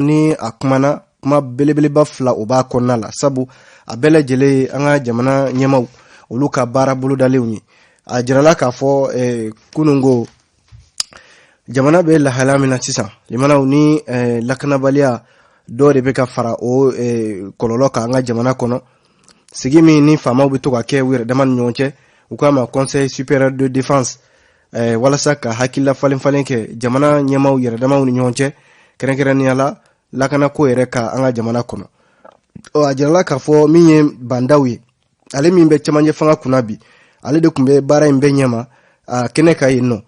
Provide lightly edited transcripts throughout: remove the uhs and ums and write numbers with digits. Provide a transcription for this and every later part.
Ni a kumana, kuma belebeleba fila o b'a kɔnɔna la, sabu a bɛɛ lajɛlen ye an ka jamana ɲɛmaw olu ka baara bolodalenw ye. A jirala k'a fɔ kununko jamana bɛ lahala min na sisan, limanaw, ni lakanabaliya dɔ de bɛ ka fara o kɔlɔlɔ kan an ka jamana kɔnɔ. Sigi min ni faamaw bɛ to ka kɛ u yɛrɛ dama ni ɲɔgɔn cɛ, u k'a ma Conseil supérieur de défense, walasa ka hakilila falen falen kɛ jamana ɲɛmaw yɛrɛ damaw ni ɲɔgɔn cɛ, kɛrɛnkɛrɛnnenya la lakanako yɛrɛ ka an ka jamana kɔnɔ. Ɔ, a jirala k'a fɔ min ye Bah N'Daw ye, ale min bɛ cɛmancɛ fanga kunna bi, ale de tun bɛ baara in bɛɛ ɲɛma a kɛnɛ ka yen nɔ.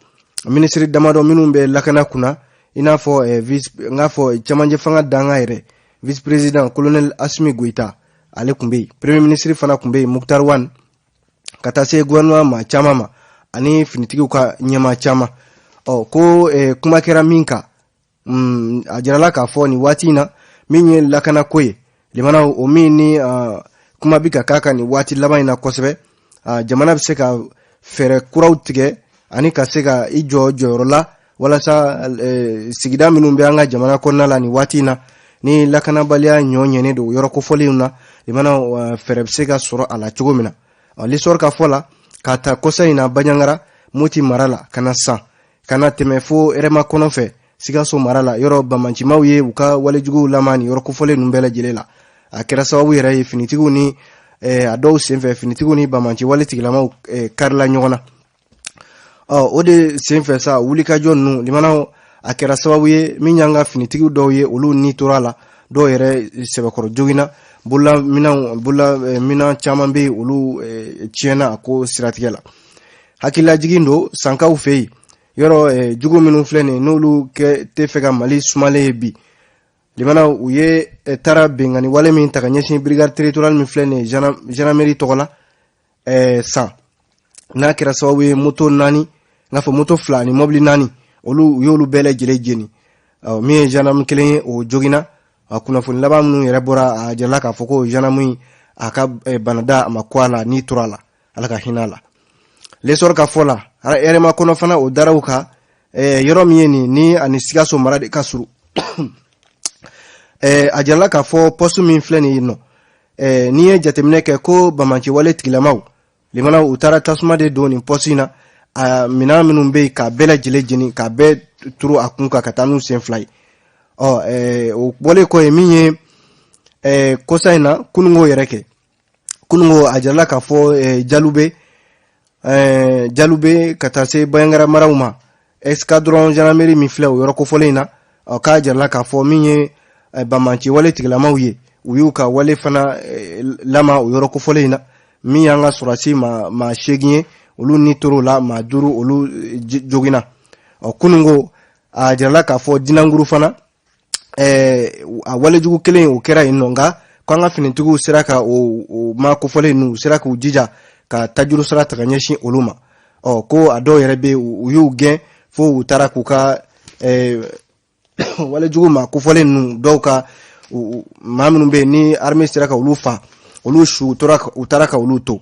Minisiri damadɔ minnu bɛ lakana kunna, i n'a fɔ vice, n k'a fɔ cɛmancɛ fanga danga yɛrɛ vice président colonel Assimi Goïta, ale tun bɛ yen. Premier ministre fana tun bɛ yen, Moctar Ouane, ka taa se gouvernement maa caman ma ani finitigiw ka ɲɛmaa caman. Ɔ, ko kuma kɛra min kan, a jirala k'a fɔ nin waati in na, min ye lakanako ye, limanaw, o min ni kuma bi ka k'a kan nin waati laban in na kosɛbɛ, jamana bɛ se ka fɛɛrɛ kuraw tigɛ ani ka se ka i jɔ jɔyɔrɔ la walasa sigida minnu bɛ an ka jamana kɔnɔna la nin waati in na, ni lakanabaliya ɲɔ ɲɛnen don yɔrɔ kofɔlenw na, limanaw, fɛɛrɛ bɛ se ka sɔrɔ a la cogo min na. L'Essor ka fɔ la, k'a ta kɔsa in na Bandiagara, Moti mara la, ka na san ka na tɛmɛ fo Hɛrɛmakɔnɔ fɛ, Sikaso mara la, yɔrɔ bamancimaw ye u ka walejuguw lama nin yɔrɔ kofɔlen ninnu bɛɛ lajɛlen la. A kɛra sababu yɛrɛ ye finitigiw ni a dɔw senfɛ, finitigiw ni bamanci wale tigilamaw karila ɲɔgɔn na. Ɔ, o de senfɛ sa, wulikajɔ ninnu, limanaw, a kɛra sababu ye min y'an ka finitigiw dɔw ye, olu ni tora a la, dɔw yɛrɛ sɛbɛkɔrɔ joginna, bololaminɛnw, bololaminɛn caman bɛ yen, olu tiɲɛna a ko siratigɛ la. Hakililajigin don sankaw fɛ yen, yɔrɔ jugu minnu filɛ nin ye, n'olu kɛ tɛ fɛ ka Mali sumalen ye bi, limanaw, u ye taara binkanni wale min ta ka ɲɛsin brigade territoriale min filɛ nin ye gendarmerie tɔgɔ la san, n'a kɛra sababu ye moto naani, n k'a fɔ moto fila ni mɔbili naani, olu u y'olu bɛɛ lajɛlen jeni. Min ye gendarme kelen ye, o joginna. A kunnafoni laban minnu yɛrɛ bɔra, a jirala k'a fɔ ko gendarme in, a ka banada a ma ko a la, n'i tora a la, Ala ka hinɛ a la. L'Essor ka fɔ la, Hɛrɛmakɔnɔ fana, o daraw kan, yɔrɔ min ye nin ni ani Sikaso mara de ka surun, a jirala k'a fɔ poste min filɛ nin ye nɔ, n'i ye jateminɛ kɛ ko bamanci wale tigilamaw, limanaw, u taara tasuma de don nin poste in na. A minɛn minnu bɛ yen, k'a bɛɛ lajɛlen jeni, k'a bɛɛ turu a kun kan ka taa n'u sen fila ye. Ɔ, o bɔlen kɔ ye, min ye kɔsa in na, kununko yɛrɛ kɛ, kununko, a jirala k'a fɔ Dialoubé, Dialoubé ka taa se Bandiagara maraw ma, escadron gendarmerie min filɛ o yɔrɔ kofɔlen in na, ɔ, k'a jirala k'a fɔ min ye bamanci wale tigilamaw ye, u y'u ka wale fana lama o yɔrɔ kofɔlen in na. Min y'an ka sɔrɔdasi maa 8 ye, olu ni tor'o la, maa duuru olu joginna. Ɔ, kununko, a jirala k'a fɔ Dinanguru fana, a walejugu kelen o kɛra yen nɔ, nka ko an ka finitigiw sera ka o maa kofɔlen ninnu, u sera k'u jija ka tajuru sara ta ka ɲɛsin olu ma. Ɔ, ko a dɔw yɛrɛ bɛ, u y'u gɛn fo u taara k'u ka walejugu maa kofɔlen ninnu dɔw ka maa minnu bɛ yen ni armée sera ka olu fa, olu su tora, u taara ka olu to.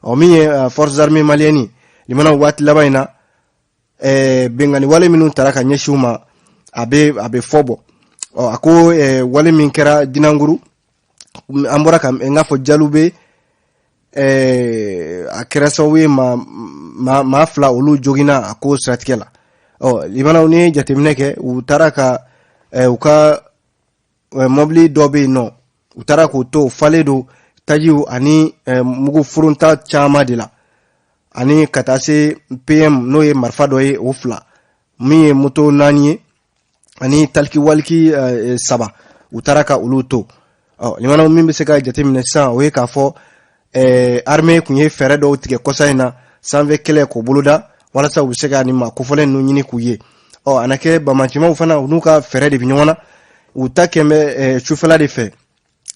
Ɔ, min ye forces armées maliennes, limana, waati laban in na, binkanni wale minnu tara ka ɲɛsin u ma, a bɛ fɔ bɔ. Ɔ, a ko wale min kɛra Dinanguru, an bɔra ka n k'a fɔ Dialoubé, a kɛra sababu ye maa fila olu joginna a ko siratigɛ la. Ɔ, limanaw, n'i ye jateminɛ kɛ, u taara ka u ka mɔbili dɔ bɛ yen nɔ, u taara k'o to falen don tajiw ani mugu furunta caman de la, ani ka taa se PM, n'o ye marifa dɔ ye, o fila, min ye moto naani ye ani talkie walkie saba, u taara ka olu to. Ɔ, limanaw, min bɛ se ka jateminɛ sisan, o ye k'a fɔ armée tun ye fɛɛrɛ dɔw tigɛ kɔsa in na, sanfɛ kɛlɛ k'o boloda walasa u bɛ se ka nin maa kofɔlen ninnu ɲini k'u ye. Ɔ, a na kɛ bamacimaw fana, u n'u ka fɛɛrɛ de bɛ ɲɔgɔn na. U ta kɛn bɛ sufɛla de fɛ,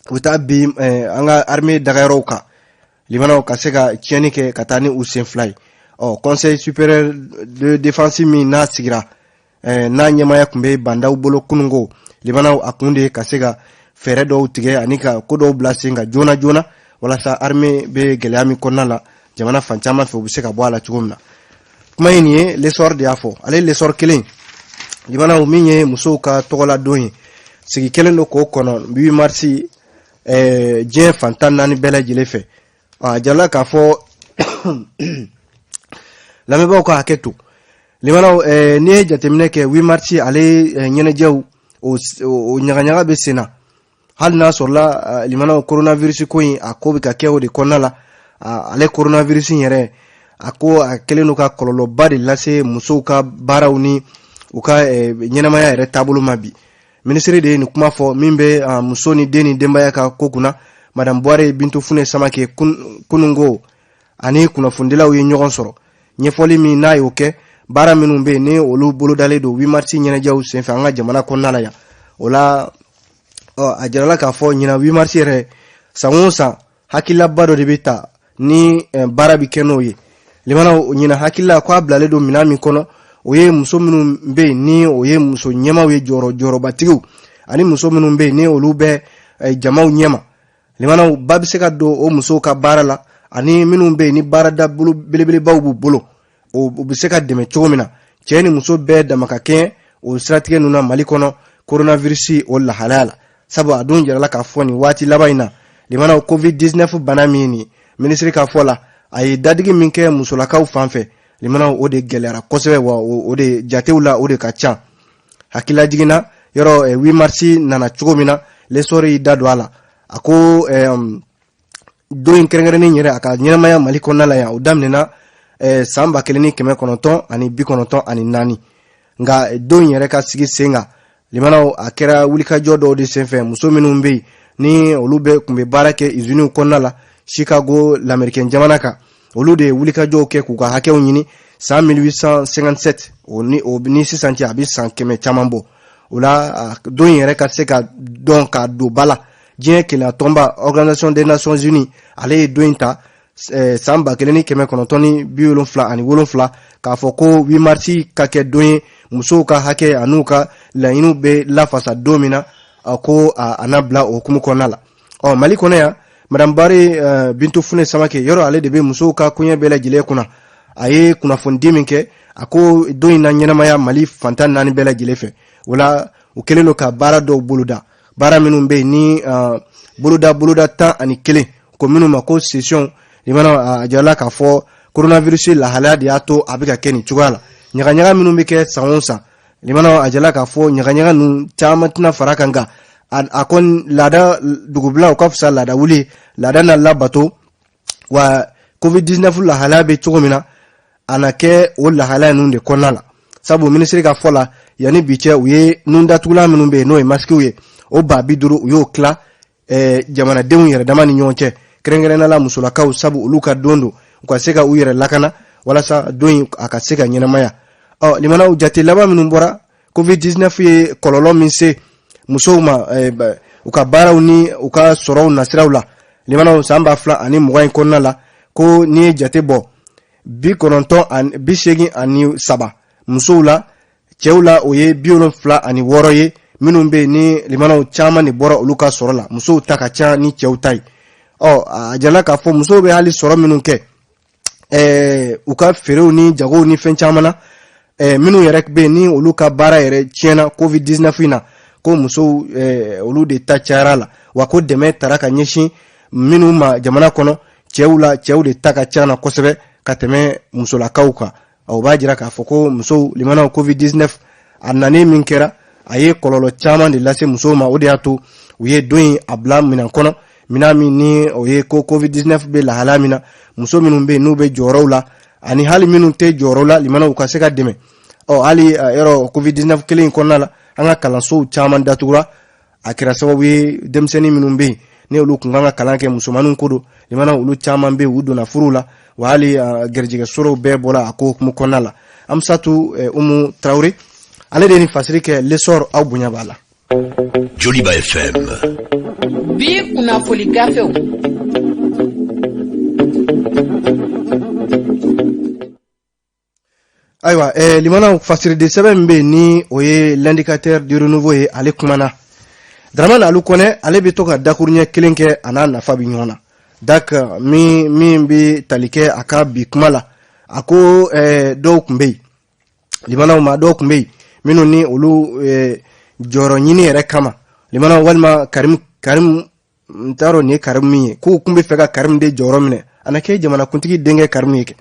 u bɛ taa bin an ka armée dagayɔrɔw kan, limanaw, ka se ka tiɲɛni kɛ ka taa ni u sen fila ye. Ɔ, Conseil supérieur de défense min n'a sigira, n'a ɲɛmaaya tun bɛ Bah N'Daw bolo kununko, limanaw, a kun de ye ka se ka fɛɛrɛ dɔw tigɛ ani ka ko dɔw bila sen kan joona joona, walasa armée bɛ gɛlɛya min kɔnɔna la jamana fan caman fɛ, u bɛ se ka bɔ a la cogo min na. Kuma in, nin ye L'Essor de y'a fɔ. Ale L'Essor kelen, limanaw, min ye musow ka tɔgɔla don ye. sigi kɛlen don k'o kɔnɔ 8 mars diɲɛ fan 14 bɛɛ lajɛlen fɛ. A jirala k'a fɔ, lamɛnbaaw ka hakɛ to, limanaw, n'i ye jateminɛ kɛ 8 mars ale ɲɛnajɛw o ɲagaɲaga bɛ sen na, hali n'a sɔrɔla, limanaw, coronavirus ko in a ko bɛ ka kɛ o de kɔnɔna la. Ale coronavirus in yɛrɛ, a ko a kɛlen don ka kɔlɔlɔba de lase musow ka baaraw ni u ka ɲɛnamaya yɛrɛ taabolo ma bi. Minisiri de ye nin kuma fɔ min bɛ muso ni den ni denbaya ka ko kunna, Madame Buware Bintu Fune Samake. Kununko ani kunnafonidilaw ye ɲɔgɔn sɔrɔ, ɲɛfɔli min n'a y'o kɛ, baara minnu bɛ yen ni olu bolodalen don 8 mars ɲɛnajɛw senfɛ an ka jamana kɔnɔna la yan. O la, ɔ, a jirala k'a fɔ ɲinan 8 mars yɛrɛ, san o san hakililaba dɔ de bɛ ta ni baara bɛ kɛ n'o ye. Limanaw, ɲinan hakilila ko a bilalen don minɛn min kɔnɔ, o ye muso minnu bɛ yen ni o ye muso ɲɛmaw ye, jɔyɔrɔ jɔyɔrɔbatigiw, ani muso minnu bɛ yen ni olu bɛ jamaw ɲɛma. Limanaw, ba bɛ se ka don o musow ka baara la, ani minnu bɛ yen ni baarada bolo belebelebaw b'u bolo, o bɛ se ka dɛmɛ cogo min na, cɛ ni muso bɛɛ dama ka kɛɲɛ o siratigɛ ninnu na Mali kɔnɔ coronavirus o lahalaya la. Sabu a dun jirala k'a fɔ nin waati laban in na, limanaw, covid 19 bana min nin, minisiri ka fɔ la, a ye dadigi min kɛ musolakaw fan fɛ, limanaw, o de gɛlɛyara kosɛbɛ, wa o de jatew la, o de ka ca. Hakililajigin na, yɔrɔ 8 mars nana cogo min na, L'Essor y'i da don a la. A ko don in kɛrɛnkɛrɛnnen yɛrɛ, a ka ɲɛnamaya Mali kɔnɔna la yan, o daminɛna san 1994. Nka don yɛrɛ ka sigi sen kan, limanaw, a kɛra wulikajɔ dɔw de senfɛ, muso minnu bɛ yen ni olu bɛ tun bɛ baara kɛ usiniw kɔnɔna la Chicago, lamɛrikɛn jamana kan, olu de ye wulikajɔw kɛ k'u ka hakɛw ɲini san 1857. O ni sisan cɛ, a bɛ san 100 caman bɔ. O la, don in yɛrɛ ka se ka dɔn k'a don ba la, diɲɛ kelenya tɔnba, Organisation des Nations Unies, ale ye don in ta san 1977 k'a fɔ ko 8 mars ka kɛ don ye musow ka hakɛ an'u ka laɲiniw bɛ lafasa don min na. Ko a na bila o hukumu kɔnɔna la. Ɔ, Mali kɔnɔ yan, Madame Bare Bintu Fune Samake, yɔrɔ ale de bɛ musow ka koɲɛ bɛɛ lajɛlen kunna, a ye kunnafonidi min kɛ, a ko don in na ɲɛnamaya Mali fan 14 bɛɛ lajɛlen fɛ. O la, u kɛlen don ka baara dɔw boloda, baara minnu bɛ yen ni boloda boloda 11, ko minnu ma ko session. Limana, a jirala k'a fɔ coronavirus lahalaya de y'a to a bɛ ka kɛ nin cogoya la. Ɲagaɲaga minnu bɛ kɛ san o san, limana, a jirala k'a fɔ ɲagaɲaga ninnu caman tɛna fara kan, nka a kɔni laada dugubila, o ka fisa laada wuli, laada na labato wa. Covid 19 lahalaya bɛ cogo min na, a na kɛ o lahalaya ninnu de kɔnɔna la. Sabu minisiri ka fɔ la, yanni bi cɛ, u ye nun datugulan minnu bɛ yen, n'o ye masikiw ye, o 50 000, u y'o tila jamanadenw yɛrɛ dama ni ɲɔgɔn cɛ, kɛrɛnkɛrɛnnenya la musolakaw, sabu olu ka don don, u ka se ka u yɛrɛ lakana walasa don in a ka se ka ɲɛnamaya. Ɔ, limanaw, jate laban minnu bɔra, covid 19 ye kɔlɔlɔ min se musow ma u ka baaraw ni u ka sɔrɔw nasiraw la, limanaw, san 2020 in kɔnɔna la, ko n'i ye jate bɔ, 83 musow la, cɛw la o ye 76 ye. Minnu bɛ yen ni, limanaw, caman de bɔra olu ka sɔrɔ la, musow ta ka ca ni cɛw ta ye. Ɔ, a jirala k'a fɔ musow bɛ hali sɔrɔ minnu kɛ u ka feerew ni jagow ni fɛn caman na, minnu yɛrɛ bɛ yen ni olu ka baara yɛrɛ tiɲɛna covid 19 in na, ko musow olu de ta cayara la. Wa ko dɛmɛ tara ka ɲɛsin minnu ma jamana kɔnɔ, cɛw la, cɛw de ta ka ca na kosɛbɛ ka tɛmɛ musolakaw kan. O b'a jira k'a fɔ ko musow, limanaw, covid 19 a nani min kɛra, a ye kɔlɔlɔ caman de lase musow ma. O de y'a to u ye don in a bila minɛn kɔnɔ, minɛn min ni o ye ko covid 19 bɛ lahalaya min na, muso minnu bɛ yen n'u bɛ jɔyɔrɔw la ani hali minnu tɛ jɔyɔrɔ la, limanaw, u ka se ka dɛmɛ. Ɔ, hali yɔrɔ covid 19 kelen in kɔnɔna la, an ka kalansow caman datugura. A kɛra sababu ye, denmisɛnnin minnu bɛ yen ni olu kun kan ka kalan kɛ, musomaninw ko don, limanaw, olu caman bɛ yen, u donna furu la, wa hali garijɛgɛ sɔrɔw bɛɛ bɔra a ko hukumu kɔnɔna la. Amusatu Umu Tarawele, ale de ye nin fasiri kɛ L'Essor. Aw bonya b'a la. Joliba FM. Bi kunnafoli gafew. Ayiwa, limanaw, fasiriden sɛbɛn min bɛ yen ni o ye L'Indicateur du Renouveau ye, ale kumana Dramane Alu Kɔnɛ, ale bɛ to ka dakuruɲɛ kelen kɛ, a n'a nafa bɛ ɲɔgɔn na. Dak min bɛ tali kɛ a ka bi kuma la, a ko dɔw tun bɛ yen, limanaw, ma dɔw tun bɛ yen minnu ni olu jɔyɔrɔ ɲini yɛrɛ kama. Limanaw, walima Karim, Karim, n t'a dɔn nin ye Karim min ye, k'u tun bɛ fɛ ka Karim de jɔyɔrɔ minɛ. A na kɛ jamanakuntigi denkɛ Karim ye kɛ,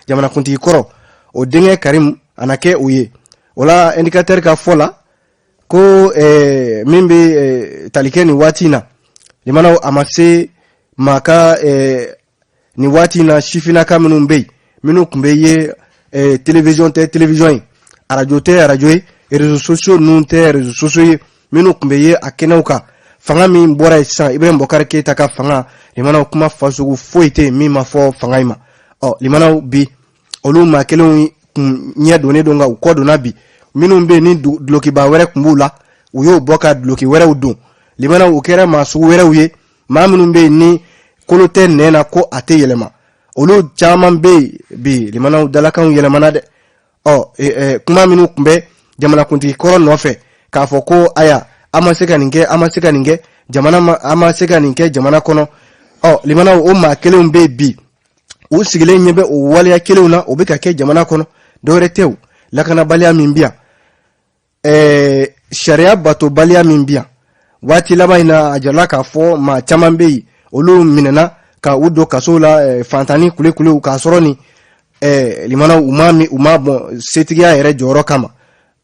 jamanakuntigi kɔrɔ, o denkɛ Karim, a na kɛ o ye. O la, Indicateur ka fɔ la ko min bɛ tali kɛ nin waati in na, limanaw, a ma se maa ka nin waati in na, sifinnaka minnu bɛ yen, minnu tun bɛ ye télévision tɛ télévision ye, arajo tɛ arajo ye, réseaux sociaux ninnu tɛ réseaux sociaux ye, minnu tun bɛ ye a kɛnɛw kan, fanga min bɔra yen sisan, Ibrahim Bɔkari Keyita ka fanga, limanaw, kuma fasugu foyi tɛ yen min ma fɔ fanga in ma. Ɔ limanaw, bi olu maa kelenw kun ɲɛ donnen don, nka u kɔ donna bi. Minnu bɛ yen ni dulokiba wɛrɛ tun b'u la, u y'o bɔ ka duloki wɛrɛw don. Limanaw, u kɛra maa sugu wɛrɛw ye, maa minnu bɛ yen ni kolo tɛ nɛn na ko a tɛ yɛlɛma. Olu caman bɛ yen bi, limanaw, dalakanw yɛlɛmana dɛ. Ɔ e, e, kuma minnu tun bɛ jamanakuntigi kɔrɔ nɔfɛ k'a fɔ ko aya, an ma se ka nin kɛ, an ma se ka nin kɛ jamana ma, an ma se ka nin kɛ jamana kɔnɔ. Ɔ limanaw, o maa kelenw bɛ yen bi, u sigilen ɲɛ bɛ o waleya kelenw na, o bɛ ka kɛ jamana kɔnɔ. Dɔwɛrɛ tɛ o, lakanabaliya min bɛ yan, sariya batobaliya min bɛ yan waati laban in na, a jirala k'a fɔ maa caman bɛ yen, olu minɛna ka u don kaso la, fantanni kulekulew, k'a sɔrɔ ni limanaw, u ma min, u ma bɔn setigiya yɛrɛ jɔyɔrɔ kama.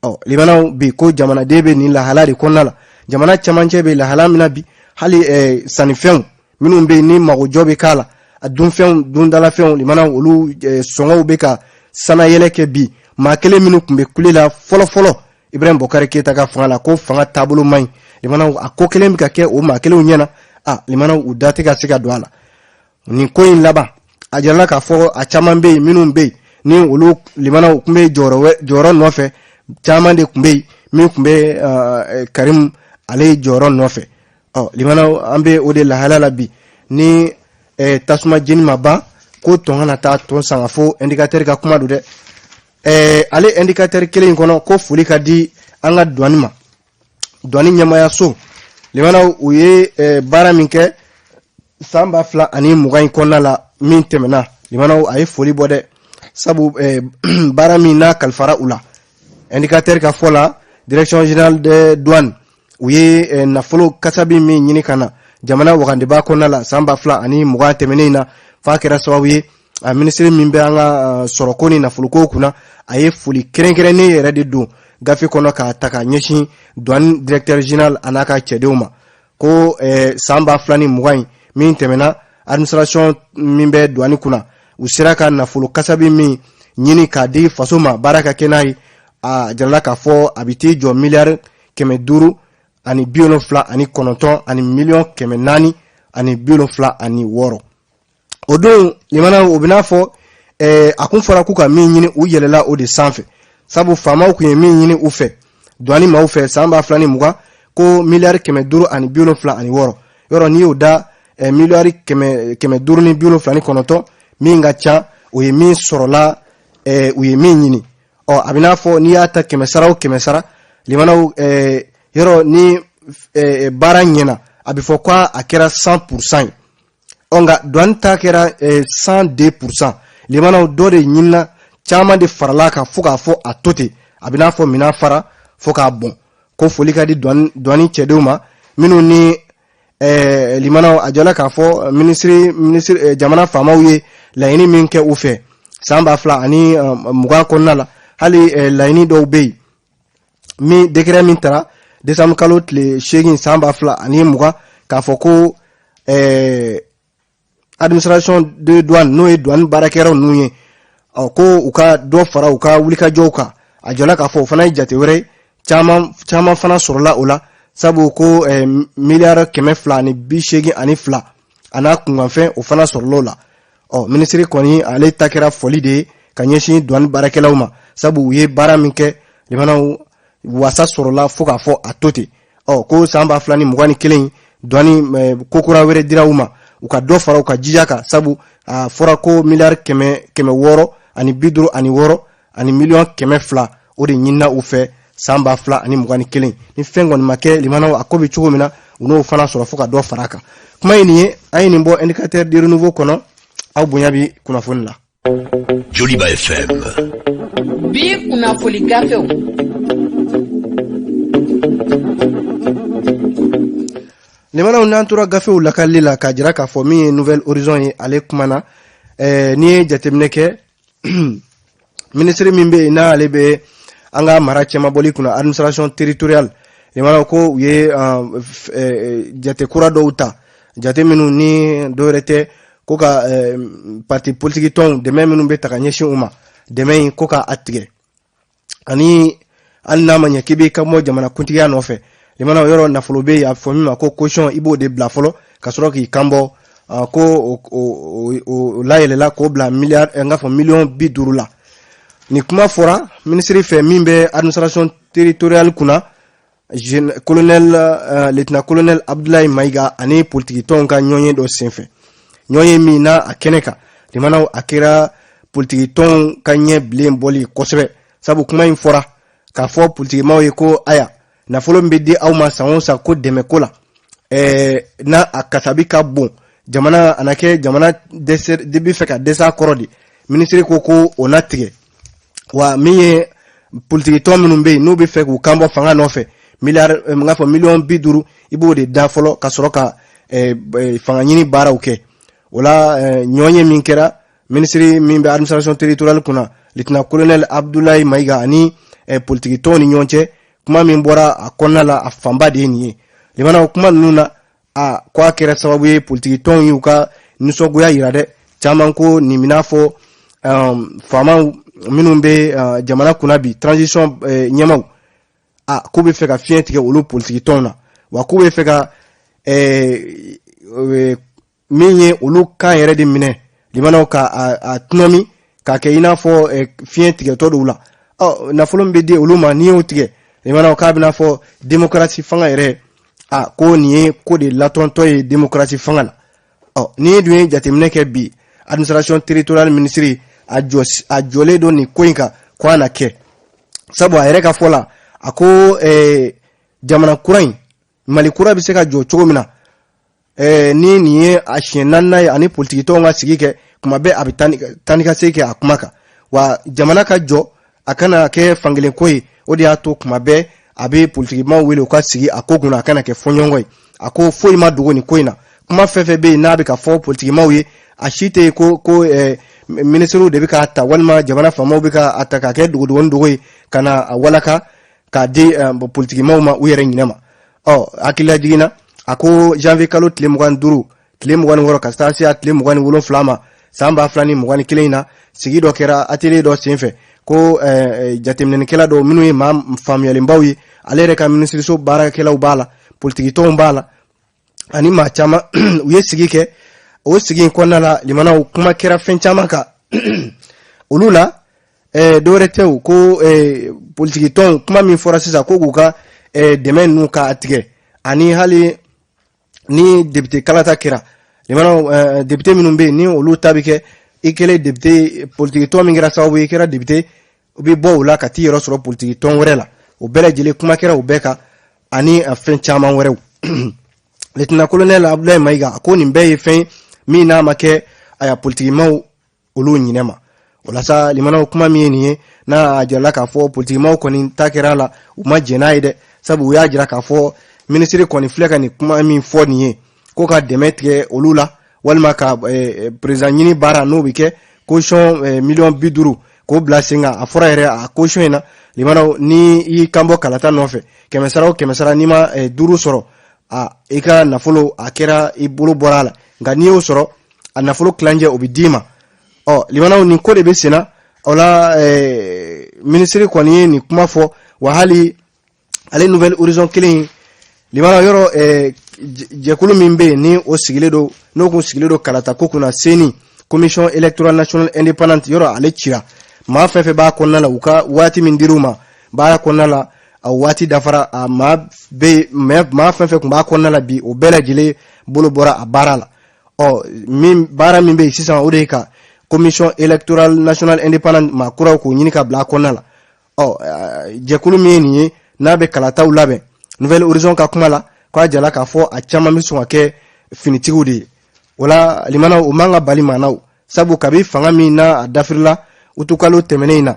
Ɔ limanaw, bi ko jamanaden bɛ nin lahala de kɔnɔna la, jamana camancɛ bɛ lahala min na bi, hali sannifɛnw minnu bɛ yen ni magojɔ bɛ k'a la, a dunfɛnw, dundalafɛnw, limanaw, olu sɔngɔw bɛ ka sanayɛlɛ kɛ bi. Maa kelen minnu tun bɛ kule la fɔlɔ-fɔlɔ Ibrahim Bɔkari Keyita ka fanga la ko fanga taabolo man ɲi, limanaw, a ko kelen bɛ ka kɛ o maa kelenw ɲɛna. A limanaw, u da tɛ ka se ka don a la nin ko in laban. A jirala k'a fɔ a caman bɛ yen minnu bɛ yen ni olu, limanaw, tun bɛ jɔyɔrɔ nɔfɛ, caman de tun bɛ yen min tun bɛ Karim ale jɔyɔrɔ nɔfɛ. Ɔ limanaw, an bɛ o de lahala la bi. Ni tasuma jeni ma ban ko tɔn kana taa tɔn sanga fo Indicateur ka kuma don dɛ. Ale Indicateur kelen in kɔnɔ ko foli ka di an ka douane ma, douane ɲɛmayaso. Limanaw, u ye baara min kɛ san 2020 in kɔnɔna la min tɛmɛna, limanaw, a ye foli bɔ dɛ, sabu baara min n'a kalifara u la, Indicateur ka fɔ la, Direction générale des douanes, u ye nafolo kasabi min ɲini ka na jamana wagandeba kɔnɔna la san 2020 tɛmɛnen in na, f'a kɛra sababu ye a minisiri min bɛ an ka sɔrɔko ni nafoloko kunna, a ye foli kɛrɛnkɛrɛnnen yɛrɛ de don gafe kɔnɔ k'a ta ka ɲɛsin douane directeur général a n'a ka cɛdenw ma, ko san 2020 in min tɛmɛna, administration min bɛ douane kunna, u sera ka nafolo kasabi min ɲini k'a di faso ma baara ka kɛ n'a ye, a jirala k'a fɔ a bɛ t'i jɔ miliyari 579 ani miliyɔn 476. O don, limana, o bɛ n'a fɔ a kun fɔra k'u ka min ɲini, u yɛlɛla o de sanfɛ, sabu faamaw tun ye min ɲini u fɛ, douane maaw fɛ, san 2020, ko miliyari 576. Yɔrɔ n'i y'o da miliyari 579 min ka ca, o ye min sɔrɔla, u ye min ɲini. Ɔ a bɛ n'a fɔ n'i y'a ta kɛmɛ sara o kɛmɛ sara, limanaw, yɔrɔ ni baara ɲɛna, a bɛ fɔ ko a kɛra 100% ye. Ɔ nka douane ta kɛra 102%. Limanaw, dɔ de ɲinina, caman de farala kan fo k'a fɔ a to ten, a bɛ n'a fɔ minɛn fara fo k'a bɔn. Ko foli ka di douane cɛdenw ma minnu ni limanaw, a jɔla k'a fɔ minisiri jamana faamaw ye laɲini min kɛ u fɛ san 2020 kɔnɔna la, hali laɲini dɔw bɛ yen min décret min tara décembre kalo tile 8 san 2020, k'a fɔ ko administration de douane, n'o ye douane baarakɛyɔrɔ ninnu ye, ɔ ko u ka dɔ fara u ka wulikajɔw kan. A jɔla k'a fɔ o fana ye jate wɛrɛ ye, caman caman fana sɔrɔla o la, sabu ko miliyari 282 a n'a kunkanfɛn, o fana sɔrɔla o la. Ɔ minisiri kɔni, ale ta kɛra foli de ye ka ɲɛsin douane baarakɛlaw ma, sabu u ye baara min kɛ, limanaw, wasa sɔrɔla fo k'a fɔ a to ten. Ɔ ko san 2021, douane ko kura wɛrɛ dira u ma, u ka dɔ fara u ka jija kan, sabu a fɔra ko miliyari 656 ani miliyɔn 200, o de ɲinina u fɛ san 2021. Ni fɛn kɔni ma kɛ, limanaw, a ko bɛ cogo min na, u n'o fana sɔrɔ fo ka dɔ fara a kan. Kuma ye nin ye, an ye nin bɔ Indicateur du Renouveau kɔnɔ. Aw bonya bi kunnafoni la. Joliba FM. Bi kunnafoni gafew. Limanaw, n'an tora gafew lakalili la, k'a jira k'a fɔ min ye Nouvel Horizon ye, ale kumana. N'i ye jateminɛ kɛ, minisiri min bɛ yen, n'ale bɛ an ka mara cɛmabɔli kunna, administration territoriale, limanaw, ko u ye jate kura dɔw ta, jate minnu ni dɔwɛrɛ tɛ ko ka parti politiki tɔnw dɛmɛ minnu bɛ ta ka ɲɛsin u ma, dɛmɛ in ko ka a tigɛ, ani hali n'a ma ɲɛ k'i b'i kan bɔ jamana kuntigiya nɔfɛ, limanaw, yɔrɔ nafolo bɛ yen, a bɛ fɔ min ma ko caution, i b'o de bila fɔlɔ ka sɔrɔ k'i kan bɔ. Ko o layɛlɛla k'o bila miliyari, n k'a fɔ miliyɔn 50 la. Nin kuma fɔra minisiri fɛ min bɛ administration territoriale kunna, colonel, lieutenant colonel Abdoulaye Mayiga, ani politiki tɔnw ka ɲɔgɔnye dɔ senfɛ, ɲɔgɔnye min n'a a kɛnɛ kan, limanaw, a kɛra politiki tɔnw ka ɲɛ bilen bɔli kosɛbɛ, sabu kuma in fɔra k'a fɔ politikimaw ye ko aya, nafolo min bɛ di aw ma san o san ko dɛmɛ ko la, n'a a kasabi ka bon jamana, a na kɛ jamana dɛsɛ de bɛ fɛ ka dɛsɛ a kɔrɔ de. Minisiri ko ko o na tigɛ wa. Min ye politiki tɔn minnu bɛ yen, n'u bɛ fɛ k'u kan bɔ fanga nɔfɛ, miliyari, n k'a fɔ miliyɔn 50, i b'o de da fɔlɔ ka sɔrɔ ka fanga ɲini baaraw kɛ. O la, ɲɔgɔnye min kɛra minisiri min bɛ administration territoriale kunna, lieutenant colonel Abdoulaye Mayiga, ani politiki tɔnw ni ɲɔgɔn cɛ, kuma min bɔra a kɔnɔna la, a fanba de ye nin ye. Limanaw, kuma ninnu na, a ko a kɛra sababu ye politiki tɔnw y'u ka nisɔngoya yira dɛ. Caman ko nin bɛna fɔ faamaw minnu bɛ jamana kunna bi, transition ɲɛmaw, a k'u bɛ fɛ ka fiɲɛ tigɛ olu politiki tɔnw na, wa k'u bɛ fɛ ka min ye olu kan yɛrɛ de minɛ, limanaw, ka a tɔnɔmi k'a kɛ i n'a fɔ fiɲɛ tigɛtɔ dɔw la. Ɔ nafolo min bɛ di olu ma, n'i y'o tigɛ, limanaw, k'a bɛna fɔ démocratie fanga yɛrɛ, a ko nin ye ko de latɔntɔ ye démocratie fanga la. Ɔ n'i dun ye jateminɛ kɛ bi, administration territoriale ministre a jɔ, a jɔlen don nin ko in kan ko a na kɛ, sabu a yɛrɛ ka fɔ la, a ko jamana kura in, Mali kura bɛ se ka jɔ cogo min na, ni nin ye a siɲɛ naaninan ye ani politikitɔnw ka sigi kɛ, kuma bɛɛ a bɛ taa ni ka segin kɛ a kuma kan, wa jamana ka jɔ, a kana kɛ fankelen ko ye. O de y'a to kuma bɛɛ a bɛ politikimaw wele u ka sigi a ko kunna, a kana kɛ fɔɲɔgɔnkɔ ye. A ko foyi ma dogo nin ko in na. Kuma fɛn fɛn bɛ yen n'a bɛ ka fɔ politikimaw ye, a si tɛ ko minisiriw de bɛ k'a ta walima jamana faamaw bɛ k'a ta k'a kɛ dogodogonin dogo ye ka na a walaka k'a di politikimaw ma u yɛrɛ ɲinɛ ma. Ɔ hakilila jiginna, a ko janvier kalo tile 25, tile 26 ka taa se a tile 27 ma, san 2021 in na, sigi dɔ kɛra atelier dɔ senfɛ, ko jateminɛnikɛla dɔw minnu ye maa faamuyalenbaw ye, ale yɛrɛ ka minisiriso baarakɛlaw b'a la, politikitɔnw b'a la, ani maa caman, u ye sigi kɛ. O sigi in kɔnɔna la, limanaw, kuma kɛra fɛn caman kan olu la. Dɔwɛrɛ tɛ o ko politikitɔnw, kuma min fɔra sisan ko k'u ka dɛmɛ ninnu k'a tigɛ, ani hali ni député kalata kɛra, limanaw, député minnu bɛ yen, ni olu ta bɛ kɛ i kɛlen député, politiki tɔn min kɛra sababu ye i kɛra député, u bɛ bɔ o la ka t'i yɛrɛ sɔrɔ politiki tɔn wɛrɛ la. O bɛɛ lajɛlen kuma kɛra o bɛɛ kan, ani fɛn caman wɛrɛw. Lieutenant colonel Abdoulaye Mayiga a ko nin bɛɛ ye fɛn min n'a ma kɛ aya politikimaw olu ɲinɛ ma. O la sa, limanaw, kuma min ye nin ye, n'a a jirala k'a fɔ politikimaw kɔni ta kɛra a la, u ma jɛn n'a ye dɛ, sabu u y'a jira k'a fɔ minisiri kɔni filɛ ka nin kuma min fɔ nin ye, ko ka dɛmɛ tigɛ olu la, walima ka président ɲini baara n'o bɛ kɛ caution miliyɔn 50 k'o bila sen kan. A fɔra yɛrɛ a caution in na, limanaw, ni i kan bɔ kalata nɔfɛ, kɛmɛ sara o kɛmɛ sara, n'i ma duuru sɔrɔ, a i ka nafolo a kɛra i bolo bɔra a la, nka n'i y'o sɔrɔ, a nafolo tilancɛ o bɛ d'i ma. Ɔ limanaw, nin ko de bɛ sen na. O la, minisiri kɔni ye nin kuma fɔ, wa hali ale Nouvel Horizon kelen in, limanaw, yɔrɔ jɛkulu min bɛ yen, ni o sigilen don, n'o kun sigilen don kalata ko kunna, CENI, Commission électorale nationale indépendante, yɔrɔ ale cira. Maa fɛn fɛn b'a kɔnɔna la, u ka waati min dir'u ma baara kɔnɔna la, a waati dafara. A maa bɛ maa fɛn fɛn tun b'a kɔnɔna la bi, o bɛɛ lajɛlen bolo bɔra a baara la. Ɔ min baara min bɛ yen sisan, o de ye ka Commission électorale nationale indépendante maa kuraw k'o ɲini ka bila a kɔnɔna la. Ɔ jɛkulu min ye nin ye, n'a bɛ kalataw labɛn, Nouvel Horizon ka kuma la, k'a jala k'a fɔ a caman bɛ sɔn ka kɛ finitigiw de ye. O la, limanaw, o man ka bali maa na o, sabu kabi fanga min n'a a dafirila utukalo tɛmɛnen in na,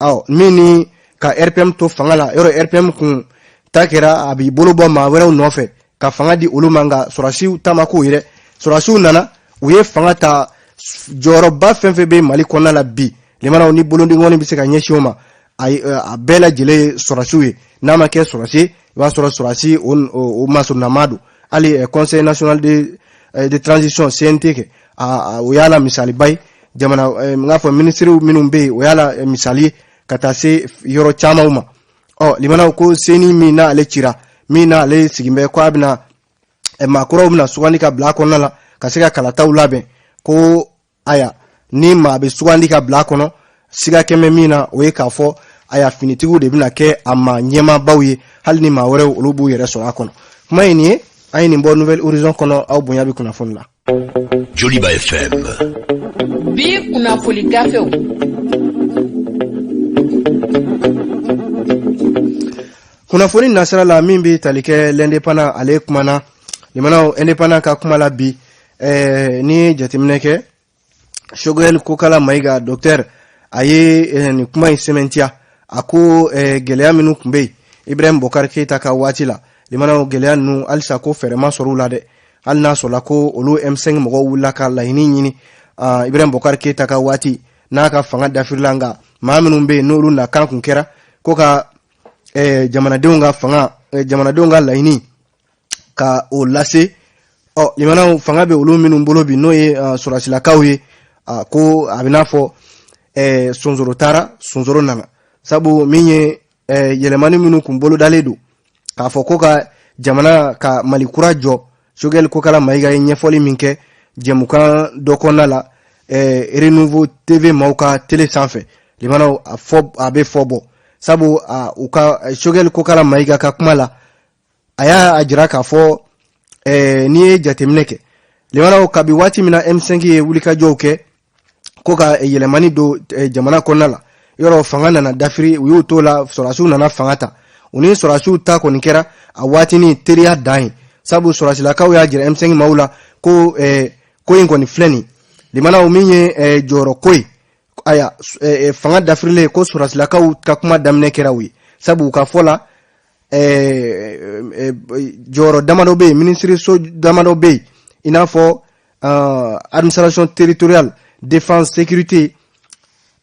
ɔ min ni ka RPM to fanga la, yɔrɔ RPM kun ta kɛra a b'i bolo bɔ maa wɛrɛw nɔfɛ. ka fanga di olu ma, nka sɔrɔdasiw ta ma k'o ye dɛ. Sɔrɔdasiw nana, u ye fanga ta. Jɔyɔrɔba fɛn fɛn bɛ Mali kɔnɔna la bi, limanaw, ni bolodinkɔni bɛ se ka ɲɛsin o ma, a bɛɛ lajɛlen ye sɔrɔdasiw ye. N'a ma kɛ sɔrɔdasi ye, i b'a sɔrɔ sɔrɔdasi o masurunama don. Hali Conseil national de transition, CNT kɛ, o y'a la misaliba ye. Jamana, n k'a fɔ, minisiriw minnu bɛ yen, o y'a la misali ye ka taa se yɔrɔ camanw ma. Ɔ limanaw, ko CENI min n'ale cira, min n'ale sigin bɛ ko a bɛna maa kuraw bɛna sugandi ka bila a kɔnɔna la ka se ka kalataw labɛn, ko aya, ni maa bɛ sugandi ka bila a kɔnɔ, siga kɛmɛ min na, o ye k'a fɔ aya, finitigiw de bɛna kɛ a maa ɲɛmaabaw ye, hali ni maa wɛrɛw olu b'u yɛrɛ sɔrɔ a kɔnɔ. Kuma ye nin ye, an ye nin bɔ Nouvel Horizon kɔnɔ. Aw bonya bɛ kunnafoni la. Joliba FM. Bi kunnafoni gafew. Kunnafoni nasira la, min bɛ tali kɛ L'Indépendant, ale kumana. Limanaw, Indépendant ka kuma la bi, n'i ye jateminɛ kɛ, Choguel Kokala Mayiga, docteur, a ye nin kuma in sɛmɛntiya. A ko gɛlɛya minnu tun bɛ yen Ibrahim Bokar Keita ka waati la, limanaw, gɛlɛya ninnu halisa ko fɛɛrɛ ma sɔrɔ u la dɛ. Hali n'a sɔrɔla ko olu M5 mɔgɔw wulila ka laɲini ɲini Ibrahim Bokar Keita ka waati n'a ka fanga dafirila, nka maa minnu bɛ yen n'olu nakan kun kɛra ko ka jamanadenw ka fanga, jamanadenw ka laɲini ka o lase, ɔ limanaw, fanga bɛ olu minnu bolo bi, n'o ye sɔrɔdasilakaw ye, ko a bɛ n'a fɔ sonsoro taara, sonsoro nana. Sabu min ye yɛlɛmani minnu kun bolodalen don k'a fɔ ko ka jamana ka Mali kura jɔ, Choguel Kokala Mayiga ye ɲɛfɔli min kɛ jɛmukan dɔ kɔnɔna la Renouveau TV maaw ka tele sanfɛ, limanaw, a fɔ a bɛ fɔ bɔ. Sabu u ka Choguel Kokala Mayiga ka kuma la, a y'a jira k'a fɔ n'i ye jateminɛ kɛ, limanaw, kabi waati min na M5 ye wulikajɔw kɛ ko ka yɛlɛmani don jamana kɔnɔna la, yɔrɔ fanga nana dafiri, u y'u t'o la, sɔrɔdasiw nana fanga ta. U ni sɔrɔdasiw ta kɔni kɛra a waatinin teriya dan ye, sabu sɔrɔdasilakaw y'a jira M5 maaw la ko ko in kɔni filɛ nin, limanaw, min ye jɔyɔrɔ ko ye. Aya, fanga dafirilen ko sɔrɔdasilakaw ka kuma daminɛ kɛra u ye, sabu u ka fɔ la, jɔyɔrɔ damadɔ bɛ yen, minisiriso damadɔ bɛ yen, i n'a fɔ administration territoriale, défense, sécurité,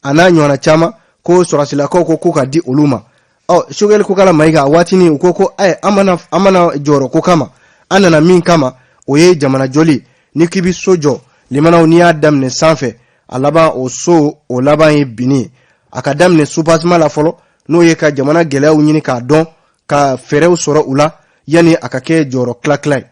a n'a ɲɔgɔnna caman, ko sɔrɔdasilakaw ko ko ka di olu ma. Ɔ Choguel Kokala Mayiga, a waatinin u ko ko an mana jɔyɔrɔ ko kama, an nana min kama, o ye jamana jɔli. N'i k'i bɛ so jɔ, limanaw, n'i y'a daminɛ sanfɛ, a laban o so o laban ye binni ye. A ka daminɛ soubassement la fɔlɔ, n'o ye ka jamana gɛlɛyaw ɲini k'a dɔn, ka fɛɛrɛw sɔrɔ u la, yanni a ka kɛ jɔyɔrɔ tila-tila ye.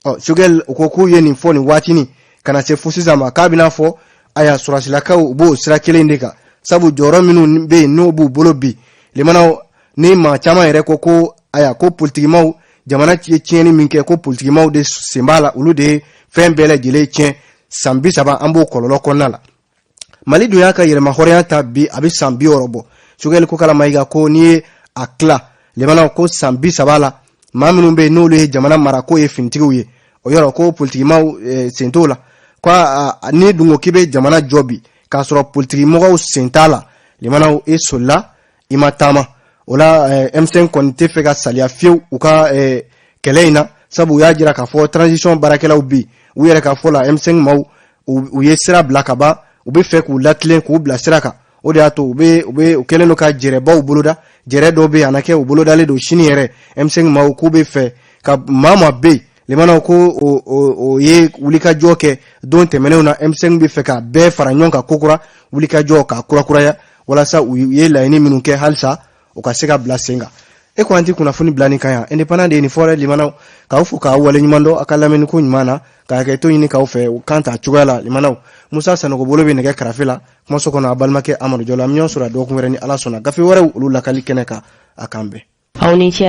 Ɔ Choguel u ko k'u ye nin fɔ nin waatinin ka na se fo sisan ma, k'a bɛna fɔ aya, sɔrɔdasilakaw u b'o sira kelen de kan, sabu jɔyɔrɔ minnu bɛ yen n'o b'u bolo bi, limanaw, ni maa caman yɛrɛ ko ko aya, ko politikimaw, jamana ye tiɲɛni min kɛ, ko politikimaw de sen b'a la, olu de ye fɛn bɛɛ lajɛlen tiɲɛ. San 30 an b'o kɔlɔlɔ kɔnɔna la. Mali dun y'a ka yɛrɛma hɔrɔnya ta bi, a bɛ san 60 bɔ. Choguel Kokala Mayiga ko n'i ye a tila, limanaw, ko san 30 la, maa minnu bɛ yen n'olu ye jamana mara, k'o ye finitigiw ye, o yɔrɔ ko politikimaw sen t'o la. Ko n'i dun ko k'i bɛ jamana jɔ bi k'a sɔrɔ politikimɔgɔw sen t'a la, limanaw, e solila i ma taama. O la M5 kɔni tɛ fɛ ka saliya fiyewu u ka kɛlɛ in na, sabu u y'a jira k'a fɔ transition baarakɛlaw bi, u yɛrɛ ka fɔ la, M5 maaw u ye sira bila ka ban, u bɛ fɛ k'u latilen, k'u bila sira kan. O de y'a to u bɛ u bɛ u kɛlen don ka jɛrɛbaw boloda. Jɛrɛ dɔw bɛ yen, a na kɛ u bolodalen don sini yɛrɛ. M5 maaw k'u bɛ fɛ ka maa maa bɛ yen, limanaw, ko o ye wulikajɔ kɛ don tɛmɛnenw na, M5 bɛ fɛ ka bɛɛ fara ɲɔgɔn kan kokura, wulikajɔ k'a kurakuraya, walasa u ye laɲini minnu kɛ halisa u ka se ka bila sen kan. E ko an tɛ kunnafoni bila nin kan yan. Indépendant de ye nin fɔ dɛ. Limanaw, k'aw fo k'aw waleɲuman dɔn a ka lamɛnni ko ɲuman na, ka hakɛto ɲini k'aw fɛ u kan ta cogoya la. Limanaw, Musa Sanogo bolo bɛ nɛgɛ karafe la kumaso kɔnɔ, a balimakɛ Amadu Jalo. An bɛ ɲɔgɔn sɔrɔ dɔgɔkun wɛrɛ ni Ala sɔnna, gafe wɛrɛw olu lakali kɛnɛ kan. A k'an bɛn. Aw ni ce.